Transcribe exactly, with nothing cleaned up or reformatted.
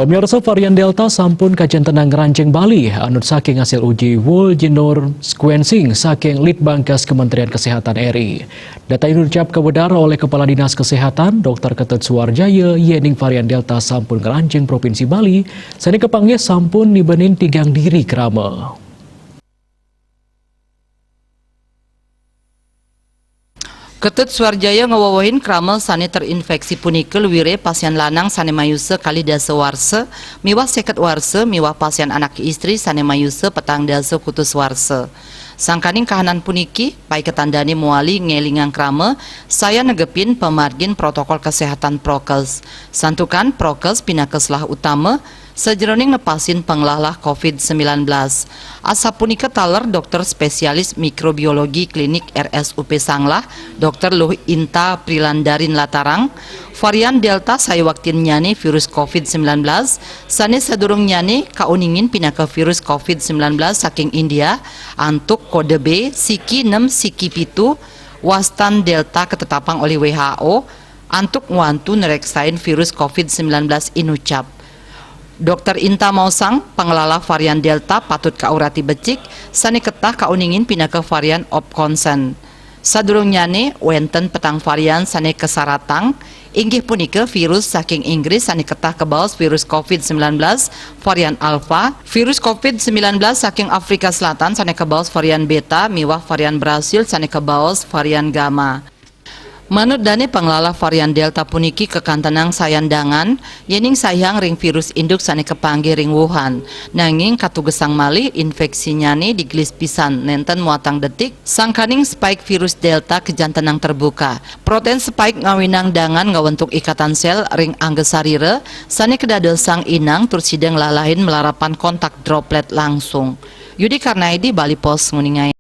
Pemirsa, varian Delta sampun kajantenang ngranjing Bali, anut saking hasil uji whole genome sequencing saking Litbangkes Kementerian Kesehatan R I. Data inucap kawedar olih Kepala Dinas Kesehatan, Dokter Ketut Suwarjaya, yening varian Delta sampun ngranjing Provinsi Bali, sane kapanggih sampun nibenin tigang diri krama. Ketut Suwarjaya ngawewehin krama sane terinfeksi punika luire pasien lanang sane mayusa kalih dasa warsa miwah seket warsa miwah pasien anak istri sane mayusa petang dasa kutus warsa. Sangkaning kahanan puniki, paiketandane mawali ngelingang krama sayan negepin pamargin protokol kesehatan prokes. Santukan prokes pinaka selah utama sajeroning nepasin panglalah covid sembilan belas. Asapunika taler dokter spesialis mikrobiologi klinik R S U P Sanglah, Dokter Luh Inta Prilandarin latarang, varian Delta sayuwaktinnyane virus covid sembilan belas, sane sadurungnyane kauningin pinaka virus covid sembilan belas saking India, antuk kode B siki enam siki pitu, wastan Delta katetapang olih W H O, antuk ngwantu nreksain virus covid sembilan belas inucap. Dokter Inta maosang, panglalah varian Delta patut kaurati becik, sane ketah kauningin pinaka varian of concern. Sadurungnyane, wenten petang varian sane kasaratang, inggih punika virus saking Inggris sane ketah kabaos virus covid sembilan belas varian Alpha, virus covid sembilan belas saking Afrika Selatan sane kabaos varian Beta, miwah varian Brasil sane kabaos varian Gamma. Manut dane, panglalah varian Delta puniki kakantenang sayan dangan, yening saihang ring virus induk sane kapanggih ring Wuhan. Nanging katugesang malih infeksinyane digelis pisan nenten muatang detik, sangkaning spike virus Delta kajantenang terbuka. Protein spike ngawinang dangan ngawentuk ikatan sel ring angga sarira sane kadadosang inang tur sida nglalahin malarapan kontak droplet langsung. Yudi Karnaidi, Bali Post, nguningayang.